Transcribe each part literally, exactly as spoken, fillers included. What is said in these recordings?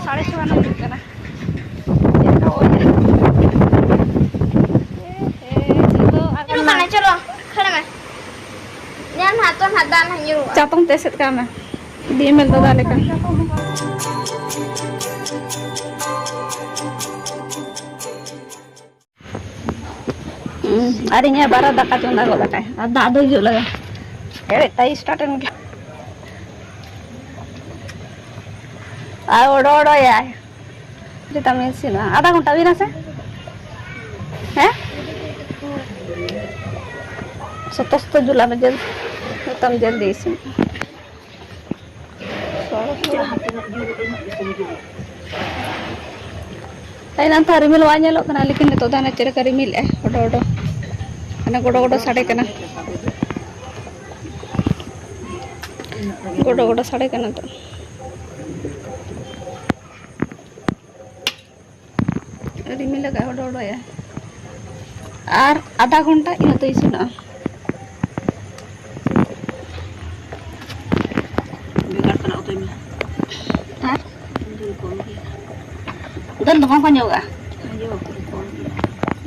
ᱥᱟᱲᱮ ᱪᱷᱚ ᱜᱟᱱ ᱦᱩᱭᱩᱜ ᱠᱟᱱᱟ᱾ ᱪᱮᱫ ᱞᱮᱠᱟ ᱚᱭᱮᱫᱟᱭ? ᱮ, ᱮ, ᱪᱚᱞᱚ, ᱟᱨ ᱦᱤᱡᱩᱜ ᱠᱟᱱᱟ, ᱪᱚᱞᱚ, ᱠᱷᱟᱲ ᱢᱮ᱾ ᱧᱮᱞ ᱱᱟᱦᱟᱜ ᱛᱚ, ᱱᱟᱦᱟᱜ ᱫᱟᱜ ᱱᱟᱦᱟᱜ ᱧᱩᱨᱩᱜᱼᱟ᱾ ᱪᱟᱛᱚᱢ ᱛᱮ ᱮᱥᱮᱫ ᱠᱟᱜ ᱢᱮ, ᱵᱤ ᱮᱢ ᱮᱞ ᱫᱟᱫᱟ ᱞᱮᱠᱟ᱾ ᱦᱩᱸ, ᱟᱨ ᱤᱧᱟᱹᱜ ᱵᱟᱨᱟ ᱫᱟᱠᱟ ᱪᱚᱸᱫᱟ ᱜᱚᱫ ᱟᱠᱟᱭ, ᱟᱨ ᱫᱟᱜ ᱫᱚ ᱦᱤᱡᱩᱜ ᱞᱟᱜᱟ᱾ ᱮᱲᱮ ᱛᱟᱭ start ᱮᱱ ᱜᱮ᱾ ᱟᱨ ᱚᱰᱚ ᱚᱰᱚᱭᱟᱭ᱾ ᱡᱮᱛᱟᱢ ᱤᱥᱤᱱᱟ, ᱟᱫᱷᱟ ᱜᱷᱚᱱᱴᱟ ᱦᱩᱭᱱᱟ ᱥᱮ? ᱦᱮᱸ? ᱥᱚᱛᱚᱥᱛᱚ ᱡᱩᱞᱟ ᱢᱮ, ᱡᱮᱞ-, ᱡᱮᱛᱟᱢ ᱡᱚᱞᱫᱤ ᱤᱥᱤᱱ᱾ ᱮᱱᱟᱱ ᱛᱚ ᱨᱤᱢᱤᱞ ᱵᱟᱭ ᱧᱮᱞᱚᱜ ᱠᱟᱱᱟ, ᱞᱮᱠᱤᱱ ᱱᱤᱛᱚᱜ ᱫᱚ ᱦᱟᱱᱮ ᱪᱮᱫ ᱞᱮᱠᱟ ᱨᱤᱢᱤᱞ ᱮᱜᱼᱟᱭ, ᱦᱚᱰᱚ ᱦᱚᱰᱚ, ᱦᱟᱱᱮ ᱜᱚᱰᱚ ᱜᱚᱰᱚ ᱥᱟᱰᱮ ᱠᱟᱱᱟ, ᱜᱚᱰᱚ ᱜᱚᱰᱚ ᱥᱟᱰᱮ ᱠᱟᱱᱟ ᱛᱚ᱾ ᱨᱤᱢᱤᱞ ᱟᱠᱟᱫ, ᱦᱚᱰᱚ ᱦᱚᱰᱚᱭᱟ᱾ ᱟᱨ ᱟᱫᱷᱟ ᱜᱷᱚᱱᱴᱟ ᱤᱱᱟᱹ ᱛᱮ ᱤᱥᱤᱱᱚᱜᱼᱟ᱾ ᱵᱮᱸᱜᱟᱲ ᱥᱟᱞᱟᱜ ᱩᱛᱩᱭ ᱢᱮ᱾ ᱟᱨ ᱫᱟᱹᱞ ᱫᱚ ᱵᱟᱝ ᱠᱚ ᱧᱚᱜᱼᱟ᱾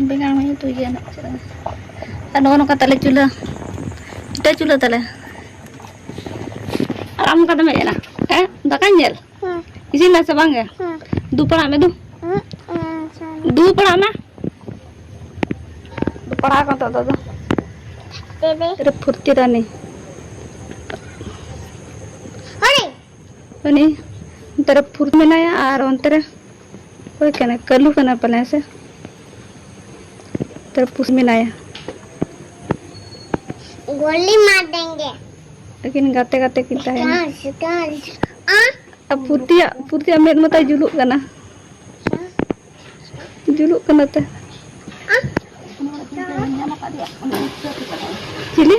ᱵᱮᱸᱜᱟᱲ ᱢᱟ ᱩᱛᱩᱭ ᱜᱮᱭᱟ ᱱᱟᱜ᱾ ᱟᱨ ᱱᱚᱜᱼᱚ ᱱᱚᱝᱠᱟ ᱛᱟᱞᱮ ᱪᱩᱞᱦᱟᱹ, ᱮᱴᱟ ᱪᱩᱞᱦᱟᱹ ᱛᱟᱞᱮ᱾ ᱟᱨ ᱟᱢ ᱚᱠᱟ ᱛᱮᱢ ᱦᱮᱡ ᱮᱱᱟ? ᱦᱮᱸ, ᱫᱟᱠᱟᱧ ᱧᱮᱞ? ᱦᱮᱸ᱾ ᱤᱥᱤᱱ ᱱᱟ ᱥᱮ ᱵᱟᱝ ᱜᱮ? ᱦᱮᱸ᱾ ᱫᱩ ᱯᱟᱲᱟᱜ ᱢᱮ ᱫᱩ᱾ ᱦᱮᱸ, ᱦᱮᱸ, ᱦᱮᱸ᱾ ᱫᱩ ᱯᱟᱲᱟᱜ ᱢᱮ᱾ ᱫᱩ ᱯᱟᱲᱟᱜ ᱠᱟᱱ ᱛᱚ ᱫᱚ᱾ ᱛᱮᱵᱮ᱾ ᱨᱮ ᱯᱷᱩᱨᱛᱤ ᱨᱟᱱᱤ᱾ ᱦᱟᱹᱱᱤ᱾ ᱩᱱᱤ ᱚᱱᱛᱮ ᱨᱮ ᱯᱷᱩᱨᱛᱤ ᱢᱮᱱᱟᱭᱟ ᱟᱨ ᱚᱱᱛᱮ ᱨᱮ ᱚᱠᱚᱭ ᱠᱟᱱᱟᱭ? ᱠᱟᱹᱞᱩ ᱠᱟᱱᱟ ᱯᱟᱞᱮ, ᱦᱮᱸ ᱥᱮ? ᱚᱱᱛᱮ ᱨᱮ ᱯᱩᱥ ᱢᱮᱱᱟᱭᱟ᱾ गोली मार देंगे। ᱟᱹᱠᱤᱱ ᱜᱟᱛᱮ ᱜᱟᱛᱮ ᱠᱤᱱ ᱛᱟᱦᱮᱱᱟ᱾ ᱪᱟᱥ, ᱪᱟᱥ᱾ ᱟ? ᱟᱨ ᱯᱷᱩᱨᱛᱤᱭᱟᱜ, ᱯᱷᱩᱨᱛᱤᱭᱟᱜ ᱢᱮᱫ ᱢᱟᱛᱟᱭ ᱡᱩᱞᱩᱜ ᱠᱟᱱᱟ᱾ ᱡᱩᱞᱩᱜ ᱠᱟᱱᱟ ᱛᱮ᱾ ᱪᱤᱞᱤ?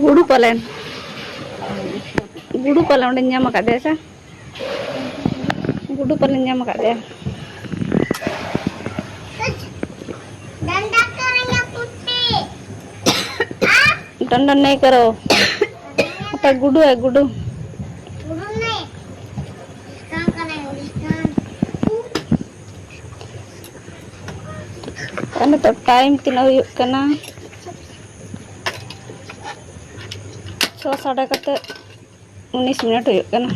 ᱜᱩᱰᱩ ᱯᱟᱞᱮᱱ᱾ ᱜᱩᱰᱩ ᱯᱟᱞᱮᱱ ᱚᱸᱰᱮᱧ ᱧᱟᱢ ᱟᱠᱟᱫᱮᱭᱟ ᱥᱮ? ᱜᱩᱰᱩ ᱯᱟᱞᱮᱧ ᱧᱟᱢ ᱟᱠᱟᱫᱮᱭᱟ᱾ डंडा करेंगे पुट्टी। डंडा नहीं करो। ᱚᱠᱚᱭ ᱜᱩᱰᱩ ᱟᱭ ᱜᱩᱰᱩ? गुरु नहीं। ᱱᱤᱛᱚᱜ ᱴᱟᱭᱤᱢ ᱛᱤᱱᱟᱹᱜ ᱦᱩᱭᱩᱜ ᱠᱟᱱᱟ? ᱪᱷᱚ ᱥᱟᱰᱮ ᱠᱟᱛᱮ ᱩᱱᱤᱥ ᱢᱤᱱᱤᱴ ᱦᱩᱭᱩᱜ ᱠᱟᱱᱟ᱾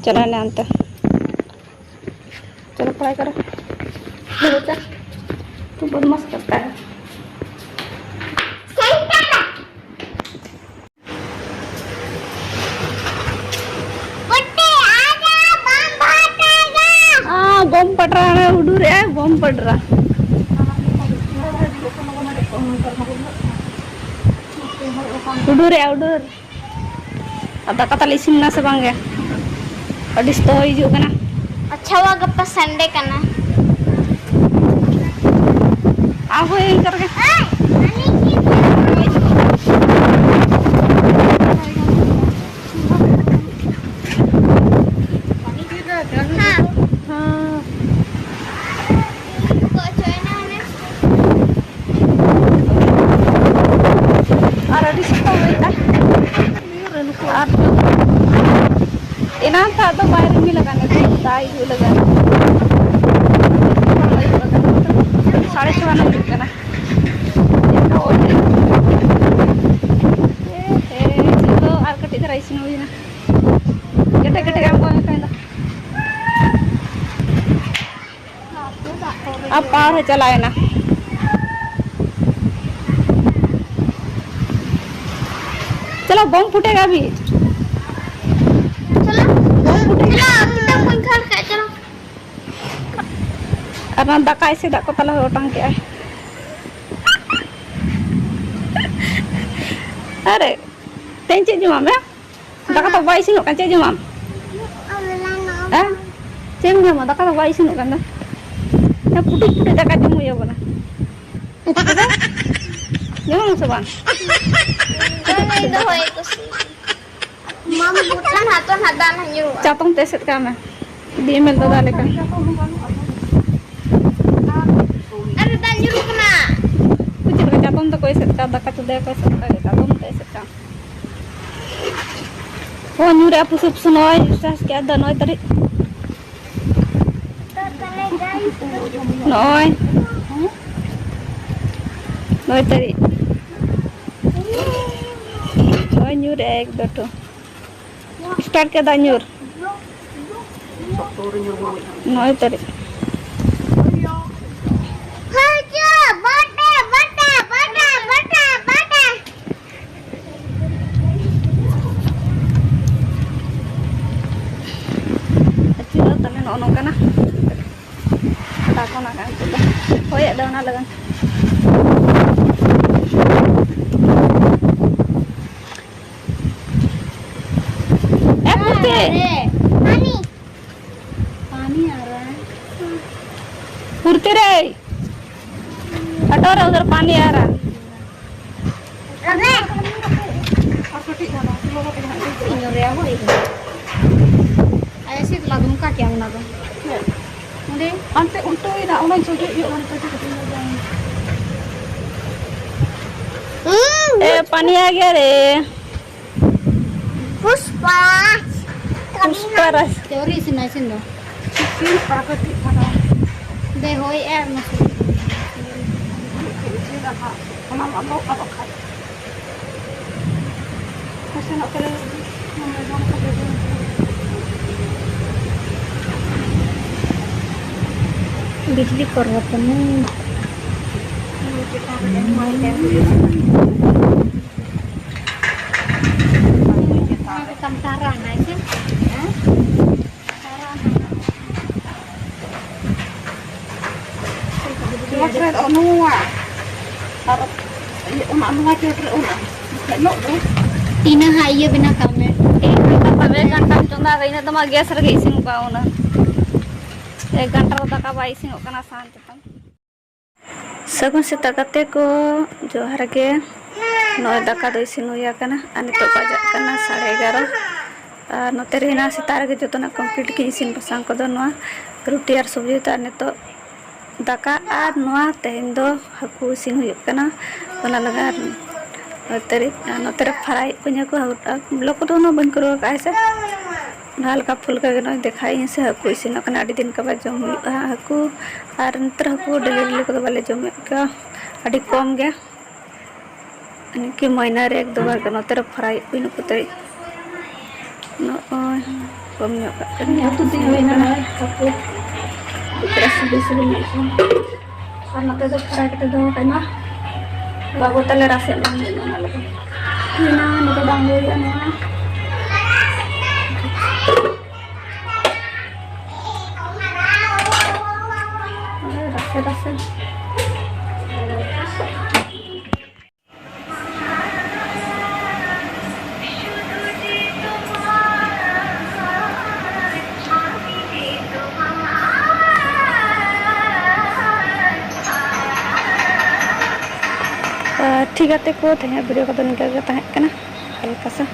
ᱪᱟᱞᱟᱣ ᱮᱱᱟ ᱚᱱᱛᱮ᱾ चलो पढ़ाई करो। चलो, चल। तू बदमाश करता है। हाँ, बम पड़ रहा है, उड़ू रे, बम पड़ रहा। उड़ू रे, उड़ू। ᱟᱨ ᱫᱟᱠᱟ ᱛᱟᱞᱮ ᱤᱥᱤᱱ ᱮᱱᱟ ᱥᱮ ᱵᱟᱝ ᱜᱮ? ᱟᱹᱰᱤ ᱥᱚᱠᱛᱚ ᱦᱚᱭ ᱦᱤᱡᱩᱜ ᱠᱟᱱᱟ᱾ ᱟᱪᱪᱷᱟ, ᱣᱟ, ᱜᱟᱯᱟ ᱥᱟᱱᱰᱮ ᱠᱟᱱᱟ᱾ ᱟᱨ ᱦᱳᱭ, ᱤᱱᱠᱟᱹ ᱨᱮᱜᱮ᱾ ᱦᱮᱸ᱾ ᱟᱨ ᱟᱹᱰᱤ ᱥᱚᱠᱛᱚ ᱦᱚᱭᱮᱜᱼᱟ᱾ ᱟᱨ ᱮᱱᱟᱱ ᱛᱟᱜ ᱫᱚ ᱵᱟᱭ ᱨᱤᱢᱤᱞ ᱟᱠᱟᱱᱟ, ᱱᱤᱛᱚᱜ ᱫᱟᱜ ᱦᱤᱡᱩᱜ ᱞᱟᱜᱟᱜ ᱠᱟᱱᱟ᱾ ᱥᱟᱲᱮ ᱪᱷᱚ ᱜᱟᱱ ᱦᱩᱭᱩᱜ ᱠᱟᱱᱟ᱾ ᱦᱮᱸ, ᱦᱮᱸ, ᱡᱤᱞ ᱫᱚ ᱟᱨ ᱠᱟᱹᱴᱤᱡ ᱫᱷᱟᱨᱟ ᱤᱥᱤᱱ ᱦᱩᱭᱱᱟ᱾ ᱠᱮᱴᱮᱡ ᱠᱮᱴᱮᱡ ᱟᱬᱜᱚ ᱞᱮᱱᱠᱷᱟᱱ ᱫᱚ᱾ ᱟᱨ power ᱦᱚᱸ ᱪᱟᱞᱟᱣᱮᱱᱟ᱾ चलो, बम फूटेगा अभी। चलो। बम फूटेगा। चलो, अभी तो पंखा लगा, चलो। ᱟᱨ ᱱᱚᱣᱟ ᱫᱟᱠᱟ ᱤᱥᱤᱱ ᱫᱟᱜ ᱠᱚ ᱛᱟᱞᱮ ᱦᱚᱸ ᱚᱴᱟᱝ ᱠᱮᱜᱼᱟᱭ᱾ ᱟᱨᱮ, ᱛᱮᱦᱮᱧ ᱪᱮᱫ ᱡᱚᱢᱟᱢ, ᱦᱮᱸ? ᱫᱟᱠᱟ ᱛᱚ ᱵᱟᱭ ᱤᱥᱤᱱᱚᱜ ᱠᱟᱱ, ᱪᱮᱫ ᱡᱚᱢᱟᱢ? ᱦᱮᱸ? ᱪᱮᱫ ᱮᱢ ᱡᱚᱢᱟ? ᱫᱟᱠᱟ ᱫᱚ ᱵᱟᱭ ᱤᱥᱤᱱᱚᱜ ᱠᱟᱱ ᱫᱚ᱾ ᱦᱮᱸ, ᱯᱩᱴᱩᱡ ᱯᱩᱴᱩᱡ ᱫᱟᱠᱟ ᱡᱚᱢ ᱦᱩᱭ ᱟᱵᱚᱱᱟ᱾ ᱡᱚᱢᱟᱢ ᱥᱮ ᱵᱟᱝ? ᱫᱚᱦᱚᱭ ᱠᱩᱥᱤ᱾ ᱢᱟᱢ ᱜᱚᱴᱟ ᱱᱟᱛᱚ ᱱᱟᱫᱟ ᱱᱟ ᱧᱩᱨᱩᱜᱼᱟ᱾ ᱪᱟᱛᱚᱢ ᱛᱮ ᱮᱥᱮᱫ ᱠᱟᱜ ᱢᱮ, ᱰᱤᱢᱮᱞ ᱫᱟᱫᱟ ᱞᱮᱠᱟ᱾ ᱟᱨ ᱫᱟᱜ ᱧᱩᱨᱩᱜ ᱠᱟᱱᱟ᱾ ᱪᱮᱫ ᱞᱮᱠᱟ ᱪᱟᱛᱚᱢ ᱛᱮᱠᱚ ᱮᱥᱮᱫ ᱠᱟᱜ, ᱫᱟᱠᱟ ᱪᱚᱸᱫᱟᱭᱟᱠᱚ ᱮᱥᱮᱫ ᱠᱟᱜ, ᱪᱟᱛᱚᱢ ᱛᱮ ᱮᱥᱮᱫ ᱠᱟᱜ᱾ ᱦᱚᱸ, ᱧᱩᱨᱮᱜᱼᱟ ᱯᱩᱥᱩ ᱯᱩᱥᱩ ᱱᱚᱜᱼᱚᱭ ᱪᱟᱥ ᱠᱮᱜᱼᱟ ᱫᱚ ᱱᱚᱭ ᱛᱟᱹᱨᱤᱠᱷ᱾ ᱱᱚᱜᱼᱚᱭ ᱱᱚᱭ ᱛᱟᱹᱨᱤᱠᱷ᱾ ᱱᱚᱜᱼᱚᱭ ᱧᱩᱨᱮᱜᱼᱟᱭ ᱮᱠ ᱫᱚ ᱴᱩ᱾ ᱥᱴᱟᱨᱴ ᱠᱮᱫᱟ ᱧᱩᱨ᱾ ᱱᱚᱭ ᱛᱟᱹᱨᱤᱠᱷ᱾ ᱟᱹᱪᱩᱨᱚᱜ ᱛᱟᱞᱮ ᱱᱚᱜᱼᱚ ᱱᱚᱝᱠᱟᱱᱟ᱾ ᱫᱟᱜ ᱠᱚ ᱱᱟᱜ ᱱᱤᱛᱚᱜ ᱫᱚ ᱦᱚᱭᱮᱫ ᱫᱚ ᱚᱱᱟ ᱞᱟᱹᱜᱤᱫ᱾ ए, फुर्ती। पानी। पानी आ रहा है। फुर्ती रे। हटो रे, उधर पानी आ रहा। ᱤᱧ ᱨᱮᱭᱟᱜ ᱦᱚᱸ ᱤᱧ᱾ ᱟᱭ ᱥᱤᱫ ᱞᱟᱜᱩᱢ ᱠᱟ ᱠᱮ ᱚᱱᱟ ᱫᱚ᱾ ᱚᱸᱰᱮ ᱦᱟᱱᱛᱮ ᱩᱞᱴᱟᱹᱣ ᱮᱱᱟ, ᱚᱱᱟᱧ ᱥᱚᱡᱷᱮ ᱤᱭᱟᱹ ᱚᱱᱟ ᱠᱟᱹᱴᱤᱡ ᱠᱟᱹᱴᱤᱡ ᱧᱚᱜ ᱜᱮ᱾ ए, पानी आ गया रे। पुष्पा। पुष्पा राज। ᱪᱟᱹᱣᱨᱤ ᱤᱥᱤᱱᱟ, ᱤᱥᱤᱱ ᱫᱚ᱾ ᱤᱥᱤᱱ ᱯᱟᱠᱚᱴᱤ ᱠᱟᱱᱟ᱾ ᱫᱮ ᱦᱳᱭ ᱮ ᱢᱟᱥᱮ᱾ ᱤᱥᱤᱱ ᱟᱦᱟᱜ᱾ ᱚᱱᱟ ᱢᱟ ᱞᱚ ᱟᱫᱚᱜ ᱠᱷᱟᱡ᱾ ᱤᱥᱤᱱᱚᱜ ᱛᱟᱞᱮ᱾ ᱵᱤᱡᱽᱞᱤ ᱠᱚᱨᱟᱣ ᱛᱟᱢᱟ᱾ ᱪᱮᱛᱟᱱ ᱨᱮ ᱮᱢ ᱦᱩᱭᱩᱜᱼᱟ᱾ ᱚᱱᱟ ᱫᱚ ᱛᱟᱢ ᱛᱟᱨᱟ ᱱᱟᱭ ᱥᱮ? ᱦᱮᱸ? ᱱᱚᱣᱟ ᱠᱚᱨᱮ ᱫᱚ ᱱᱚᱣᱟ᱾ ᱟᱨ ᱤᱭᱟᱹ, ᱚᱱᱟ, ᱱᱚᱣᱟ ᱪᱚᱴ ᱨᱮ ᱚᱱᱟ᱾ ᱵᱟᱠᱷᱟᱡ ᱱᱚᱜ ᱫᱚ᱾ ᱛᱤᱱᱟᱹᱜ ᱦᱟᱸᱜ ᱤᱭᱟᱹ ᱵᱮᱱᱟᱣ ᱠᱟᱜ ᱢᱮ? ᱮᱠ ᱜᱷᱚᱱᱴᱟ ᱛᱚᱵᱮ ᱮᱠ ᱜᱷᱚᱱᱴᱟᱢ ᱪᱚᱸᱫᱟ ᱠᱟᱜ, ᱤᱱᱟᱹᱜ ᱫᱚ ᱢᱟ ᱜᱮᱥ ᱨᱮᱜᱮ ᱤᱥᱤᱱ ᱠᱚᱜᱼᱟ ᱩᱱᱟᱹᱜ᱾ ᱮᱠ ᱜᱷᱚᱱᱴᱟ ᱨᱮ ᱫᱟᱠᱟ ᱵᱟᱭ ᱤᱥᱤᱱᱚᱜ ᱠᱟᱱᱟ ᱥᱟᱦᱟᱱ ᱪᱮᱛᱟᱱ᱾ ᱥᱟᱹᱜᱩᱱ ᱥᱮᱛᱟᱜ ᱜᱟᱛᱮ ᱠᱚ, ᱡᱚᱦᱟᱨ ᱜᱮ᱾ ᱱᱚᱜᱼᱚᱭ ᱫᱟᱠᱟ ᱫᱚ ᱤᱥᱤᱱ ᱦᱩᱭ ᱟᱠᱟᱱᱟ ᱟᱨ ᱱᱤᱛᱚᱜ ᱵᱟᱡᱟᱜ ᱠᱟᱱᱟ ᱥᱟᱲᱮ ᱮᱜᱟᱨᱚ᱾ ᱟᱨ ᱱᱚᱛᱮ ᱨᱮ ᱦᱮᱱᱟᱜ ᱥᱮᱛᱟᱜ ᱨᱮᱜᱮ ᱡᱚᱛᱚᱱᱟᱜ ᱠᱚᱢᱯᱞᱤᱴ ᱜᱮ ᱤᱥᱤᱱ ᱵᱟᱥᱟᱝ ᱠᱚᱫᱚ, ᱱᱚᱣᱟ ᱨᱩᱴᱤ ᱟᱨ ᱥᱚᱵᱽᱡᱤ ᱩᱛᱩ, ᱟᱨ ᱱᱤᱛᱚᱜ ᱫᱟᱠᱟ ᱟᱨ ᱱᱚᱣᱟ ᱛᱮᱦᱮᱧ ᱫᱚ ᱦᱟᱹᱠᱩ ᱤᱥᱤᱱ ᱦᱩᱭᱩᱜ ᱠᱟᱱᱟ᱾ ᱚᱱᱟ ᱞᱟᱹᱜᱤᱫ ᱟᱨ ᱱᱚᱛᱮ ᱨᱮ, ᱱᱚᱛᱮ ᱨᱮ ᱯᱷᱟᱨᱟᱭᱮᱫ ᱠᱚᱧᱟ ᱠᱚ ᱦᱟᱹᱠᱩ᱾ ᱵᱞᱚᱜ ᱠᱚᱫᱚ ᱩᱱᱟᱹᱜ ᱵᱟᱹᱧ ᱠᱚᱨᱟᱣ ᱟᱠᱟᱫᱼᱟ ᱦᱮᱸ ᱥᱮ᱾ ᱦᱟᱞᱠᱟ ᱯᱷᱩᱞᱠᱟ ᱜᱮ ᱱᱚᱜᱼᱚᱭ ᱫᱮᱠᱷᱟᱭᱟᱹᱧ ᱥᱮ ᱦᱟᱹᱠᱩ ᱤᱥᱤᱱᱚᱜ ᱠᱟᱱᱟ᱾ ᱟᱹᱰᱤ ᱫᱤᱱ ᱠᱟᱵᱟᱫ ᱡᱚᱢ ᱦᱩᱭᱩᱜᱼᱟ ᱦᱟᱹᱠᱩ, ᱟᱨ ᱱᱮᱛᱟᱨ ᱦᱟᱹᱠᱩ ᱰᱮᱞᱤ ᱰᱮᱞᱤ ᱠᱚᱫᱚ ᱵᱟᱞᱮ ᱡᱚᱢᱮᱫ ᱠᱚᱣᱟ, ᱟᱹᱰᱤ ᱠᱚᱢ ᱜᱮ᱾ ᱤᱱᱠᱟᱹ ᱢᱟᱭᱱᱟ ᱨᱮ ᱮᱠ ᱫᱩ ᱵᱟᱨ ᱜᱟᱱ ᱱᱚᱛᱮ ᱨᱮ ᱯᱷᱨᱟᱭ ᱮᱫ ᱠᱚᱣᱟᱹᱧ ᱱᱩᱠᱩ ᱛᱮ᱾ ᱱᱚᱜᱼᱚᱭ ᱠᱚᱢ ᱧᱚᱜ ᱠᱟᱜ ᱠᱟᱹᱱᱟᱹᱧ᱾ ᱩᱛᱩ ᱛᱤᱧ ᱦᱩᱭᱱᱟ ᱱᱚᱜᱼᱚᱭ ᱦᱟᱹᱠᱩ᱾ ᱟᱹᱰᱤ ᱪᱮᱦᱨᱟ ᱥᱤᱵᱤᱞ ᱥᱤᱵᱤᱞ ᱧᱚᱜ ᱠᱟᱱᱟ᱾ ᱟᱨ ᱱᱚᱛᱮ ᱫᱚ ᱯᱷᱨᱟᱭ ᱠᱟᱛᱮ ᱫᱚᱦᱚ ᱠᱟᱜ ᱢᱟ᱾ ᱵᱟᱹᱵᱩ ᱛᱟᱞᱮ ᱨᱟᱥᱮ ᱮᱢᱟᱱ ᱞᱮ ᱮᱢᱟ ᱞᱮ ᱠᱟᱱᱟ᱾ ᱦᱩᱭᱱᱟ, ᱱᱤᱛᱚᱜ ᱫᱚ ᱟᱬᱜᱚ ᱦᱩᱭᱩᱜᱼᱟ ᱱᱚᱣᱟ᱾ ᱨᱟᱥᱮ ᱨᱟᱥᱮ᱾ ᱟᱨ ᱴᱷᱤᱠ ᱜᱟᱛᱮ ᱠᱚ, ᱛᱮᱦᱮᱧᱟᱜ ᱵᱷᱤᱰᱤᱭᱳ ᱠᱚᱫᱚ ᱱᱤᱝᱠᱟᱹ ᱜᱮ ᱛᱟᱦᱮᱸ ᱠᱟᱱᱟ᱾ ᱦᱟᱞᱠᱟ ᱥᱟ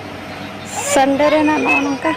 ᱥᱟᱱᱰᱮ ᱨᱮᱱᱟᱜ ᱱᱚᱜᱼᱚ ᱱᱚᱝᱠᱟ